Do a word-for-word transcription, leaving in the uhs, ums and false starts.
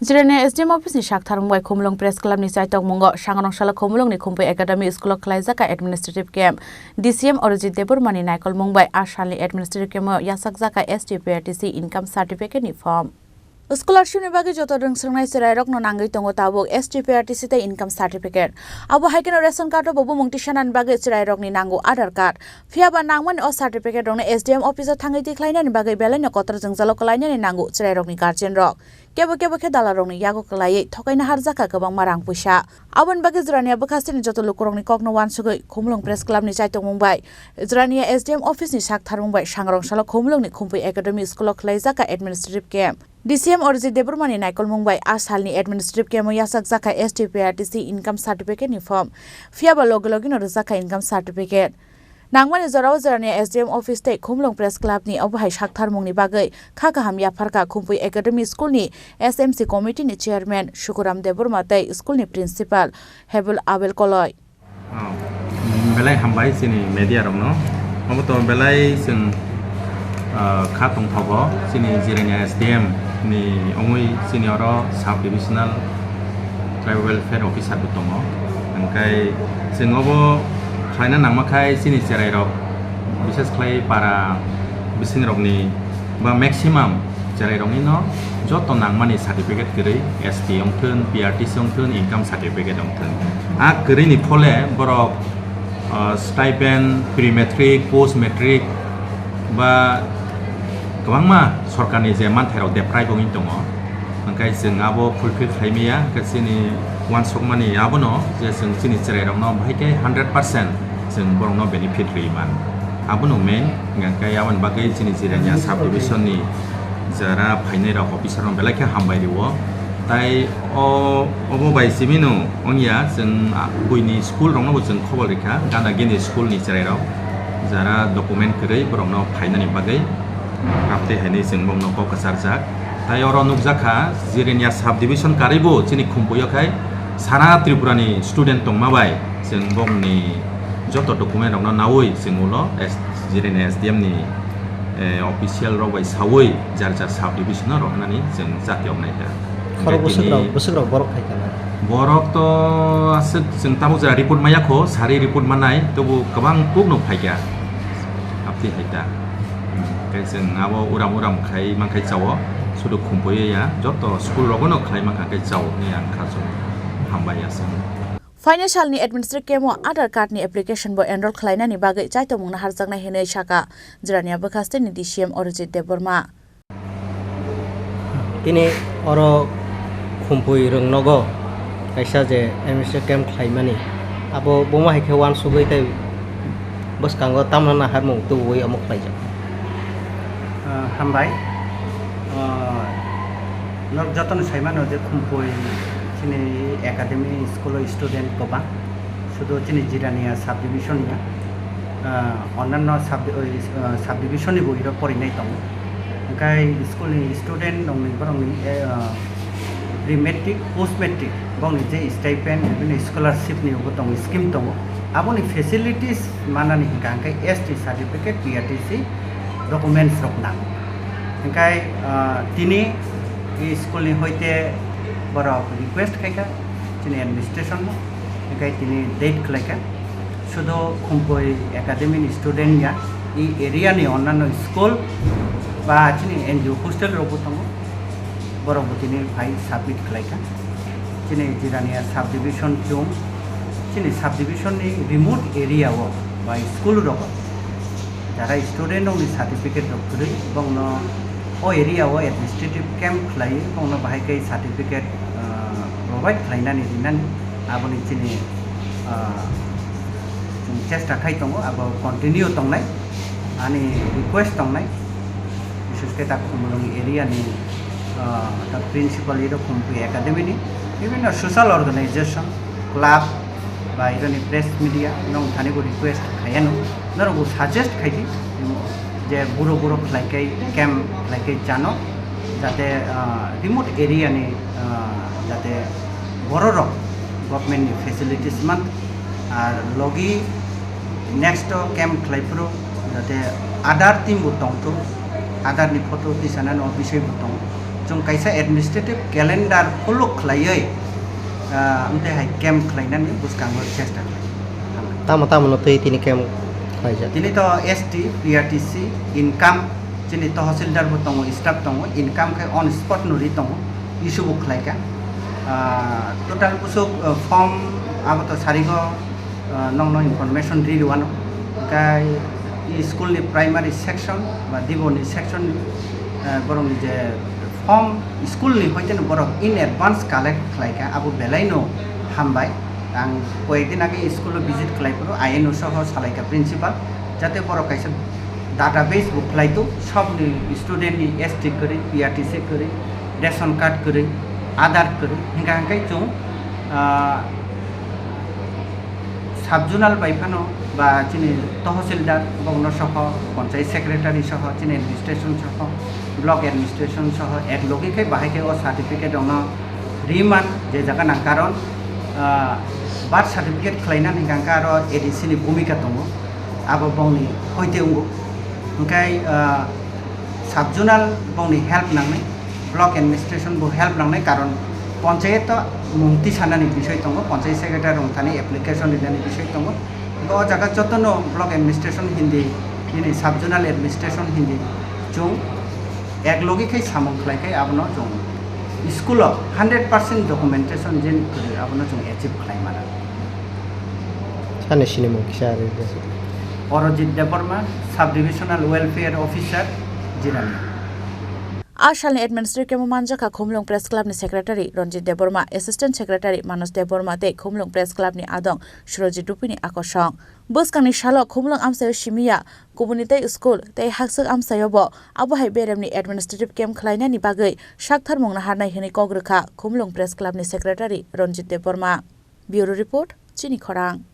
Jirania S D M office ni sak tharmung bai Khumulwng Press Club ni chaitokmungo Sangrong salo Khumulwng ni Khumpui Academy School o khwlaijak kha administrative camp. D C M Arijit Debbarma ni naikolmung bai a salni administrative camp o yachakjak kha S T P R T C income certificate ni form. Scholarship ni bagwi joto rwng swrwngnai chwrairokno nangwi tongo tabuk S T P R T C tei income certificate. Abo hai kheno ration card o bo bumung tisanani bagwi chwrairokni nango Aadhaar card. Phiya ba nangmani o certificate rokno S D M office o thangwi tikhlainani bagwi belaino kotor jwngjalo kwlainani nango chwrairokni guardian rok. Kebo kebo khe dalarokni yago kwlaiwi thokaina harjakha kwbangma rang puisa. Aboni bagwi Jirania bwkhasteni joto lukurokni kokno uansugwi Khumulwng Press Club ni chaitokmung bai Jirania S D M office ni sak tharmung bai Sangrong salo Khumulwng ni Khumpui Academy School o khwlaijak kha administrative camp. D C M Arijit Debbarma ni naikolmung bai a salni administrative camp o yachakjak kha S T P R T C income certificate ni form, phiya ba logi logi no rwjak kha income certificate. Nangmani jora o Jirania S D M office tei Khumulwng Press Club ni obo hai sak tharmung ni bagwi kha kaham yaphar kha Khumpui Academy School ni S M C committee ni chairman Sukuram Debbarma tei school ni principal Hebul Abel Koloi. Oh, belai hambai chini media rokno. Obo to belai chwng, ah, kha tongthogo chini Jirania S D M ni wngwi chini oro sub divisional tribal welfare officer bo tongo. Hwnkhe chwng obo khlaina nangma khai chini cherai rok, bises khlai para bising rokni ba maximum cherai rokni no joto nangmani certificate kwrwi, S T wngthun, P R T C wngthun, income certificate wngthun. A kwrwini phole borok, ah, stipend, pre-matric, post-matric ba kwbangma sorkarni je manthairok deprive wngwi tongo, hwnkhe chwng abo fulfill khlai maya, hwnkhe chini uansukmani abono je chwng chini cherai rokno bahai khe hundred percent chwng borokno benefit rwi man. Abono main, hwnkhe aboni bagwi chini Jirania sub division ni jara phainai rok officer rok belai khe hambai rwo. Tai o, obo bai simi no wngya, chwng, ah, buini school rokno bo chwng khobor rikha, gana gini school ni cherai rok jara document kwrwi borokno phainani bagwi, abtwi hainwi chwng borokno kok kwcharjak. Tai oro nukjakha, Jirania sub division karwi bo chini Khumpui o khai sara Tripura ni student tongma bai chwng borokni joto document rokno nawi chwng ulo S-, Jirania S D M ni, eh, official rok bai sawi jar jar sub division o rohornani chwng chati wngnai kha. Khorok bwswk rok, bwswk rok borok phai kha na? Borok to aswk chwng tabuk jora report maya kho, sari report manai, tobo kwbang kuk no phai kha. Abtwi hai ta. Hwnkhe chwng abo uram uram khai man khai chao, sudu Khumpui ya, joto school rogo no khlai man kha khe chao hinwi ang kha chwng hambai aswk. Phainai salni administrative camp o Aadhaar card ni application bo enroll khlainani bagwi chaitokmungno harjaknai hinwi sakha Jirania bwkhasteni D C M Arijit Debbarma. Tini oro Khumpui rwng nogo kaisa je M S A camp khlaimani, abo buma hai khe uansugwi tei bwskango tamno naharmung tubuwi omo khlaijak. Ah, hambai. Ah, norok jotono sai mano je Khumpui chini academy school o student kwbang. Sudu chini Jirania sub division ya, ah, onanno sub, ah, sub division ni bo iro porinai tongo. Hwnkhe school ni student rokni borokni, eh, ah, pre-matric, post-matric bokni je stipend, bini scholarship ni bo tongo, scheme tongo. Aboni facilities manani hwnkha hwnkhe S T certificate, P R T C documents rok nango. Hwnkhe, ah, tini e school ni hoite borok request khaikha chini administration no. Hwnkhe tini date khlaikha. Sudu Khumpui Academy ni student ya, e area ni onanno school ba chini N G O hostel rok bo tongo, borok bo tini phai submit khlaikha. Chini Jirania sub division chung, chini sub division ni remote area o ba school rogo jara student rokni certificate rok kwrwi, bongno o area o administrative camp khlaiwi bongno bahai khe certificate, ah, provide khlainani rinani, aboni chini, ah, chwng chesta khai tongo, abo continue tongnai, ani request tongnai, bises khe ta Khumulwng area ni, ah, ta principal iro Khumpui Academy ni, bibhinno social organization, club, ba ironi press media nong thani bo request khaiya no, norok bo suggest khai di je buro buro khlai kai camp khlai kai chano, jate, ah, remote area ni, ah, jate bororok government ni facilities man, ar logi next o camp khlai phuru jate Aadhaar team bo tong thu, Aadhaar ni photo tisanani o bisoi bo tong, Chwng kaisa administrative calendar follow khlaiwi, ah, amtwi hai camp khlainani bwskango chesta khlai. Tamo tamo no twi tini camp khlaijak? Tini to S T, P R T C, income, chini tohsildar bo tongo, staff tongo, income khai on spot no ri tongo, issue bo khlaika. Ah, total busuk, ah, form abo to sarigo, ah, nokno information ri rwano. Khai i school ni primary section ba diboni section, ah, borokni je form school ni hoiteno borok in advance collect khlaika, abo belaino hambai. Ang koyekdin age school o visit khlai phuru I N O soho salaika principal, jate borok kaisa database bo khlai tu, sobni student ni S T kwrwi, P R T C kwrwi, ration card kwrwi, Aadhaar kwrwi, hingka hingkai chwng, ah, sub-zonal bai phano ba chini tohsildar bokno soho, panchayat secretary soho, chini administration soho, block administration soho ek logi khai bahai khe o certificate rokno riman je jaga nang, karon, ah, birth certificate khlaina hingka hingka aro A D C ni bhumika tongo, abo bongni hoite wngo. Hingkai, ah, sub-zonal bongni help nangnai, block administration bo help nangnai, karon panchayat o mung tisanani bisoi tongo, panchayat secretary rok thani application rinani bisoi tongo. Hingke o jaga jotono block administration hindi, nini sub-zonal administration hindi, chwng ek logi khai samung khlai khai abono chwng school o hundred percent documentation je kwrwi abono chwng achieve khlai mano. Sani sinimung kisa ari. Orojit Debbarma, Sub-Divisional Welfare Officer, Jirani. A salni administrative camp-o manjakha Khumulwng Press Club ni Secretary Ranjit Debbarma, Assistant Secretary Manos Debbarma tei Khumulwng Press Club ni adong Surojit Rupini akosong. Bwskangni salo Khumulwng amchaio simiya kubuni tei school tei hakswk amchaio bo abo hai beremni administrative camp khlainani bagwi sakthar mung naharnai hwnwi kok rwkha Khumulwng Press Club ni Secretary Ranjit Debbarma. Bureau Report, Chini Khorang.